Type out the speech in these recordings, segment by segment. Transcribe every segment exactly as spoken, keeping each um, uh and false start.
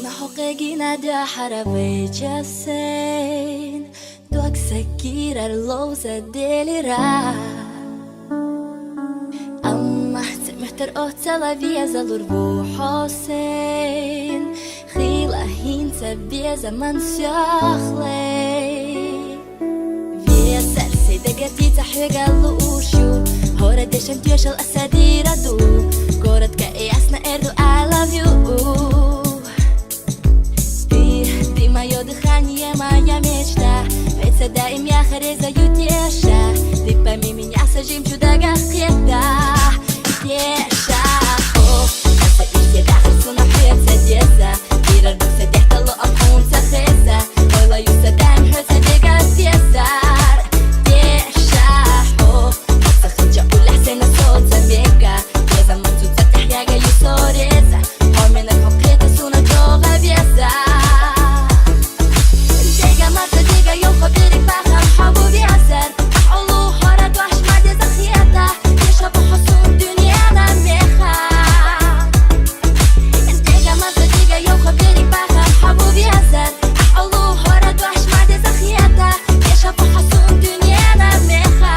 Наһокъегина дяхьара вэчэсэн, дугсакирар ловза делира. Амма цэмэтэр оцала везалур вухосен, хила хинца беза мансяхлей. Весар седагатица хьегалу ушу, хора дешан тюшал асадира ду, городка ясна эрду I love you. Ты, ты моё дыхание, моя мечта, ведь всегда им я хареза ютеша, ты пойми меня, сажим чудага хета, теша, о, это и всегда хасуна хета деса, Ира докса дехтало амхунца хеса, ойла юса дайм хеса дега пьесар. Деша хо, докса хилча уляхсена соца мега, деза мацуца тяхяга юсореза, хомена хокхета суна дога веса. Дега маца дега йохо берег бахам хабу веса. Улу хора дуаш ма деза хета, деша бухасун дуньяна меха. Дега маца дега йохо берег бахам хабу веса. Улу хора дуаш ма деза хета, деша бухасун дуньяна меха.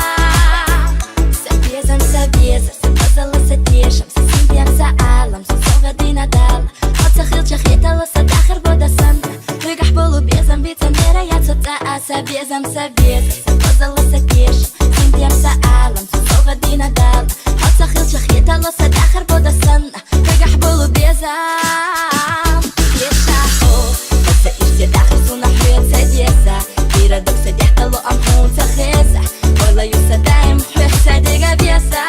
Сабезам, сабеза, сабазала, сатешам, сасиндям, саалам, сасога дина дала. Хаца хилча хетала, садахар бода санна. Хэгах болу безам, бицан дера я цоца, а сабезам, сабеза, сабазала, сатешам, синдям, саалам, сасога дина дала. Хаца хилча хетала, садахар бода санна. Хэгах болу безам. Деша хо, баса ирсе дахар суна хвет садеса. Ира докса дехтало амхунца хеса. Ойла юса дайм хвет садега веса.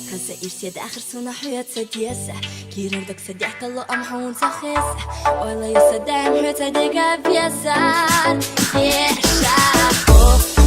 Хаса ирсе дахар суна хьуяца деса. Кирар докса дехтало амхунца хеса. Ойла юса дайм хьуяца дега веса. Деша хо.